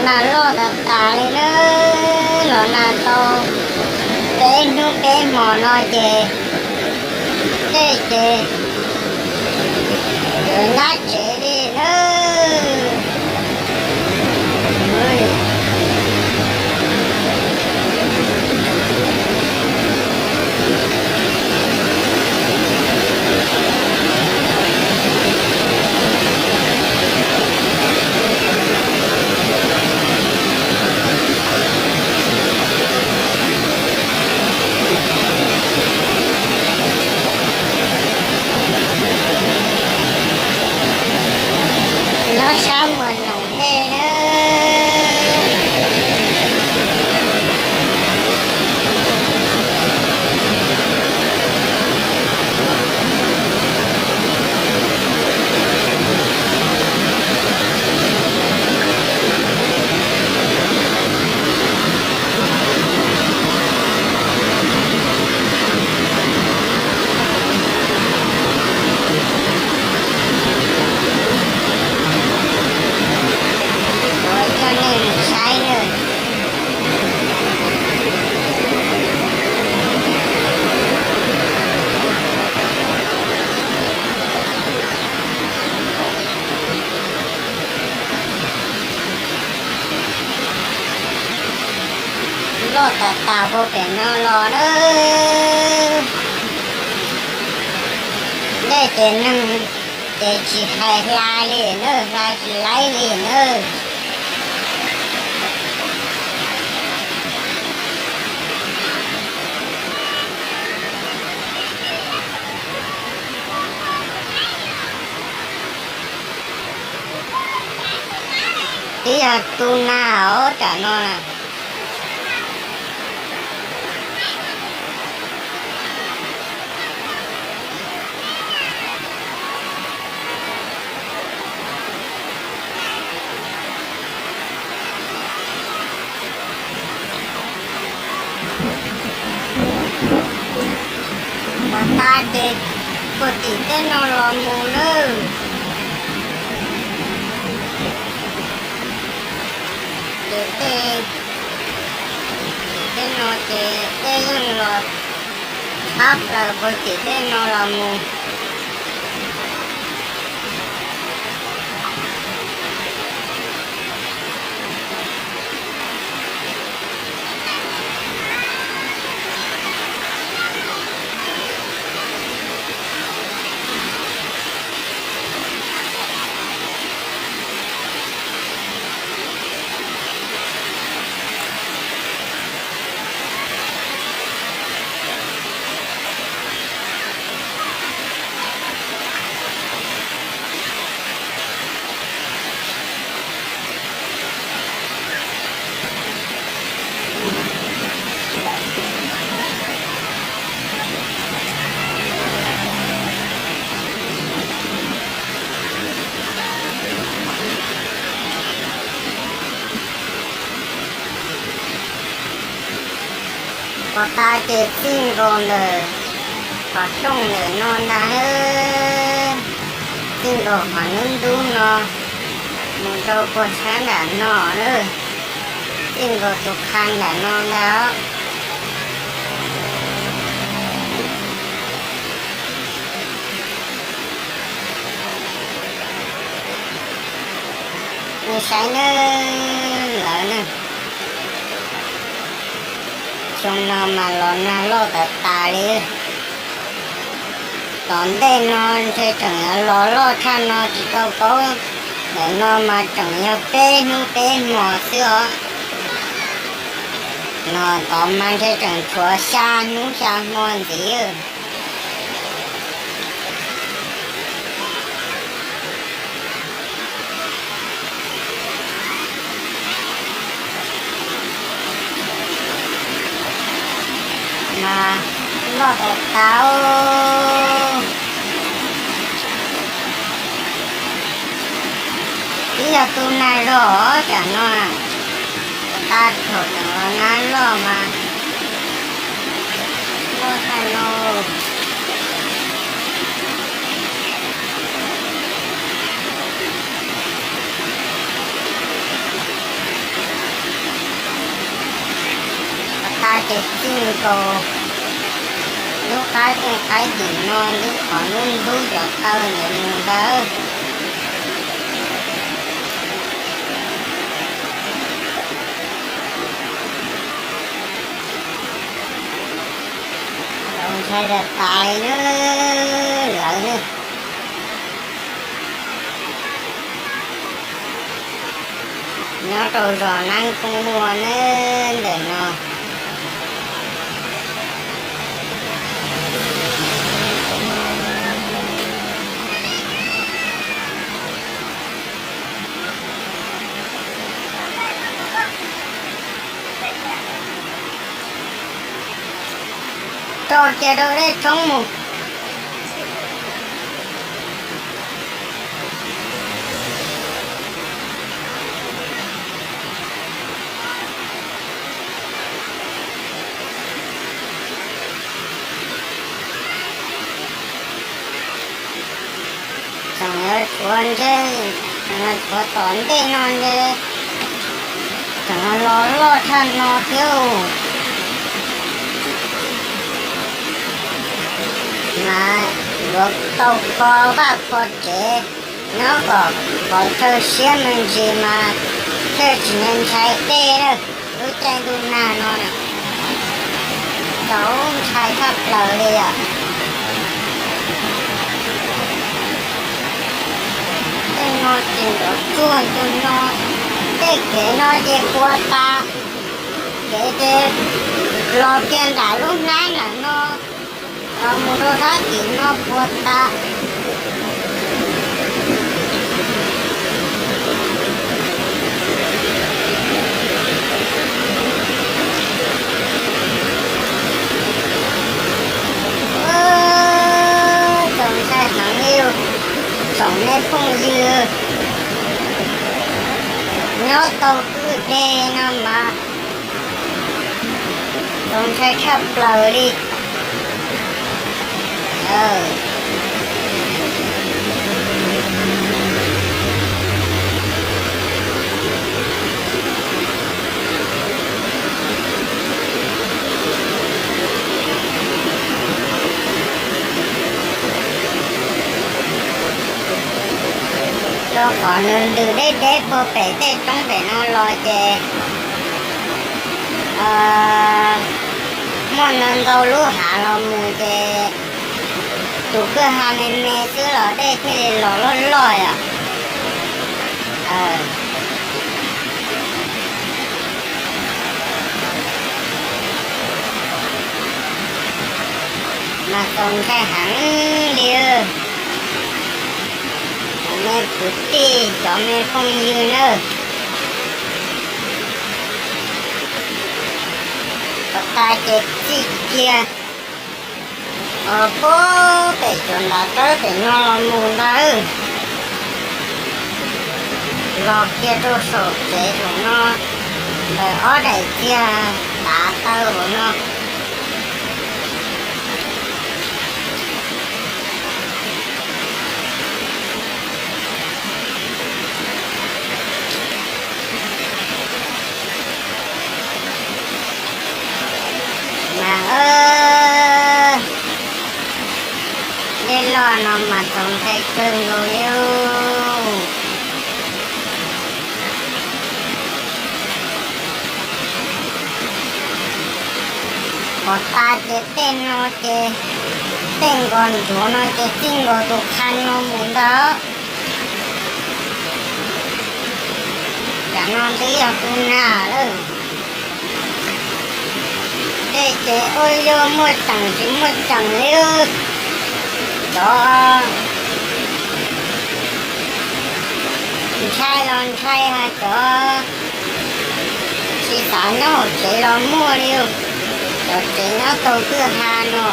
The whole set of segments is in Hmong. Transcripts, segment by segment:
Nag loj tas tas li na, los nag tau peb hnub peb hmo no ces dej ces txawm ntab tsev li na. Nyob sab Muas Noom dej na. Coj nej mus saib na. Loj tas tas puag pem no los na. Dej ces neeg ces tsis hais hla li na, hla tsis laib li na. Twb yog tu nag os tam no na. Pov tas ces puag tim tej no los mus nawb. Ces tej, tej no ces dej yeej los tshab plaws puag tim tej no los mus. Pov tas ces txij nkaus ntawm qhov rooj ntawm no ntag, txij nkaus qhov ntub ntub no mus rau puag sab nram no na, txij nkaus tus qha nram no ntag. Nej saib nawb lawv na. Xyoo no mas los nag loj tas tas li. Tom ntej no ntshe tseem yuav los loj tshaj no tsis tau paub. Ntawm no mas tseem yog peb hnub peb hmo xwb os. No tod mas ntshe tseem tshuav xya hnub xya hmo ntxiv. Mas loj tas tas. Twb yog tu nag zog os tam no, tag thaum tseem los nag loj mas loj tag no. Ces txij nkaus lub qab rooj qaib tim no ntub qhov ntub ntub cov taw ntawd mus ntawd. Txaus ntshai tas tas li na lawv ne. Nyob rau zos Nab Koob Muaj ne ntawm no. Tso kiag rau dej tshoob mus. Tseem yuav tshuav ntsej, tshuav tom ntej no ntshe tseem los loj tshaj no thiab. Mas yuav tau kho vaj kho tsev nyob kom pov thawj siab me ntsis mas thiaj tsis ntshai dej na. Lub caij ntuj nag no txaus ntshai tshaj plaws li os. Tej no ces nrov tsuag tus no, tej kev no ces puas tas, kev ces los kiag nram lub hnab nram no los mus rau sab tim no puas tas. Txaus ntshai heev li, tsoom me phooj ywg nyob tau kwj deg no mas txaus ntshai tshaj plaws li. Rau qhov nws ntws deb deb puag pem tej roob pem no los ces muaj ntau ntau lub hav los mus ces tus kwj ha me me xwb los dej thiaj li los loj loj os. Mas txaus ntshai heev li. Cov me kwv tij, cov me phooj ywg nawb, txog tas ces txij kiag puag pem cov ntav tawb pem no los mus ntawd, los kiag rau saum tsev saum no, ntawm ob daim txiag tav taw hauv no. Mas dej loj no mas txaus ntshai kawg nkaus li. Pov tas ces tej no ces tej nkos ntsuav no ces txij nkaus tus qha no mus ntag. Tam no twb yog tu nag lawm. Dej ces ua yog muaj tseem tsis muaj tseem li. Cov ntshai los ntshai, cov tsis xav nyob hauv tsev los muaj li. Cov tsev nyob tau kwj ha no.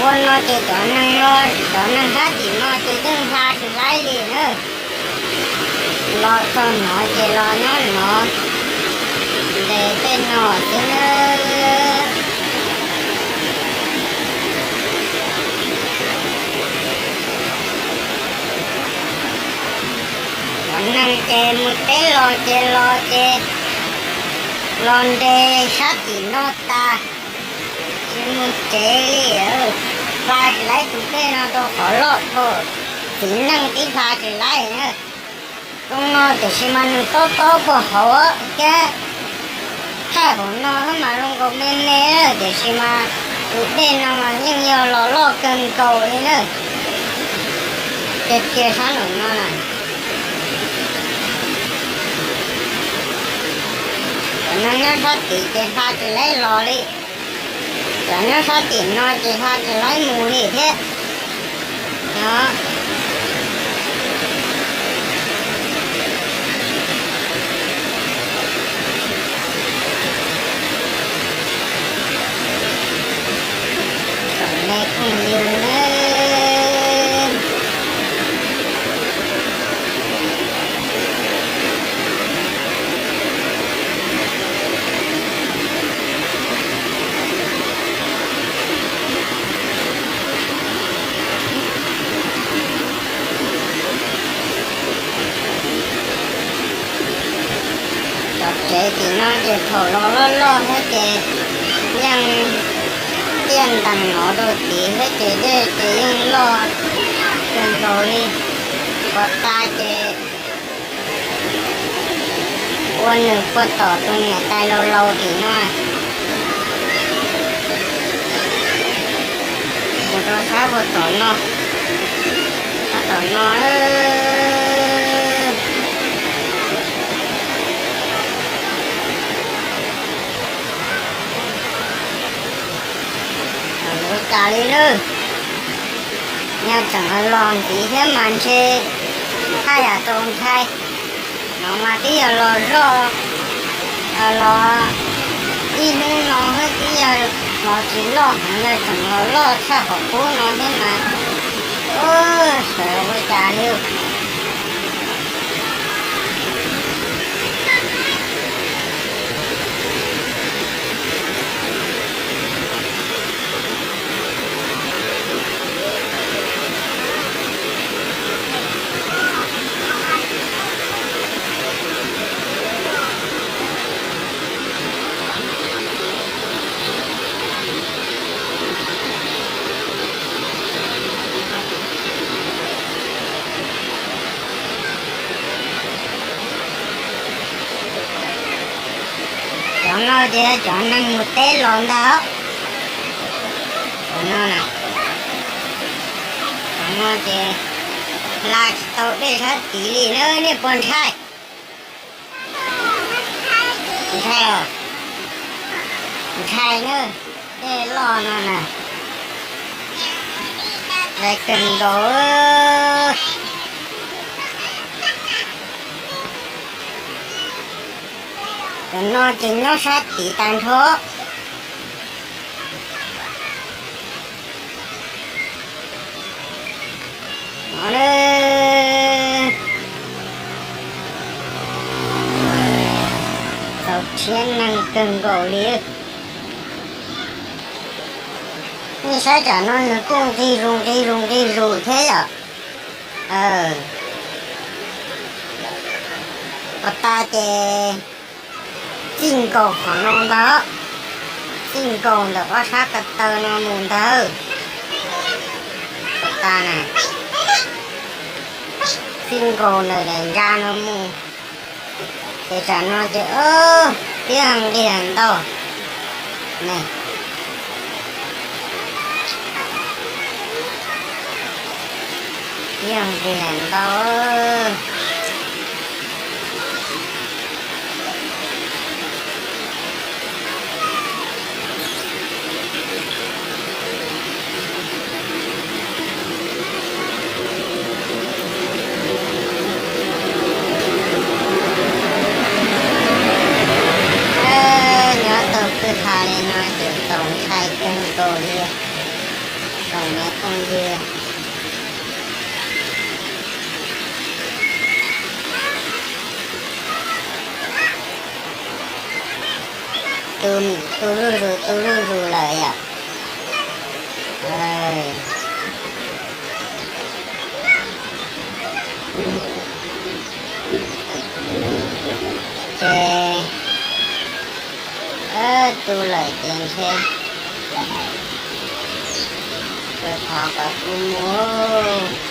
Ua no ces cov neeg no, cov neeg hab tim no ces yeej ha tsis laib li na. Los txog no ces los nyob no ntes tej no xwb na. Ces mus teb los ces los ces los nres sab tim no tas, tsis mus tsev li. Pla tsis laib tus dej no rau qhov loj dhau, txiv neej tib pla tsis laib na. Zoo no tiam sis mas nws tob tob puag hauv thiab, thaij hauv no mas zoo nkaus me me, tiam sis mas tus dej no mas yeej yog los loj kawg nkaus li na. Cia cia sab nraum no na. Cov no nyob sab tid ces hla tsis laib los li. Cov nyob sab tim no ces hla tsis laib mus li thiab. Tsoom me phooj ywg na, cov tsev tim no ces thaum los loj loj thiab ces yeej tiaj ntees no rau tid thiab ces dej ces yeej loj kawg nkaus li. Puag ta ces ua nws puag tom tus niam tais laus laus tim no, mus rau sab puag tom no, sab tom no. Ua cas li lawm, yog tseem los ntxiv thiab mas ntshe haj yam txaus ntshai. No mas twb yog los zoj, los ib hnub no thiab twb yog los tsis loj heev, yog tseem los loj tshaj qhov qub no thiab mas, sawv ua cas li. Cov no ces cov neeg mus teb los ntag. Cov no na, cov no ces hla tsis tau dej sab tid li na, nej puas ntshai? Ntshai os, ntshai na, dej loj no na, ntshai kawg nkaus. Cov no ces nyob sab tid tag nrho. Txaus rhiab neeg kawg nkaus li. Nej saib tsam no nws kuj nqig zus nqig zus nqig zus thiab yom. Puag ta ces txij nkaus qhov no ntag, txij nkaus ntawm ob sab ko taw no mus ntag. Puag ta na, txij nkaus ntawm daim ntsa no mus. Ces tsam no ces tiag nqis ntau ne, tiag nqis ntau. Nyob tau kwj ha li no ces txaus ntshai kawg nkaus li, tsoom me phooj ywg. Tu, tu zuj zus, tu zuj zus lawm yom. ces, ab, tu lawm ces ntshe kawg thov kom kuv mus.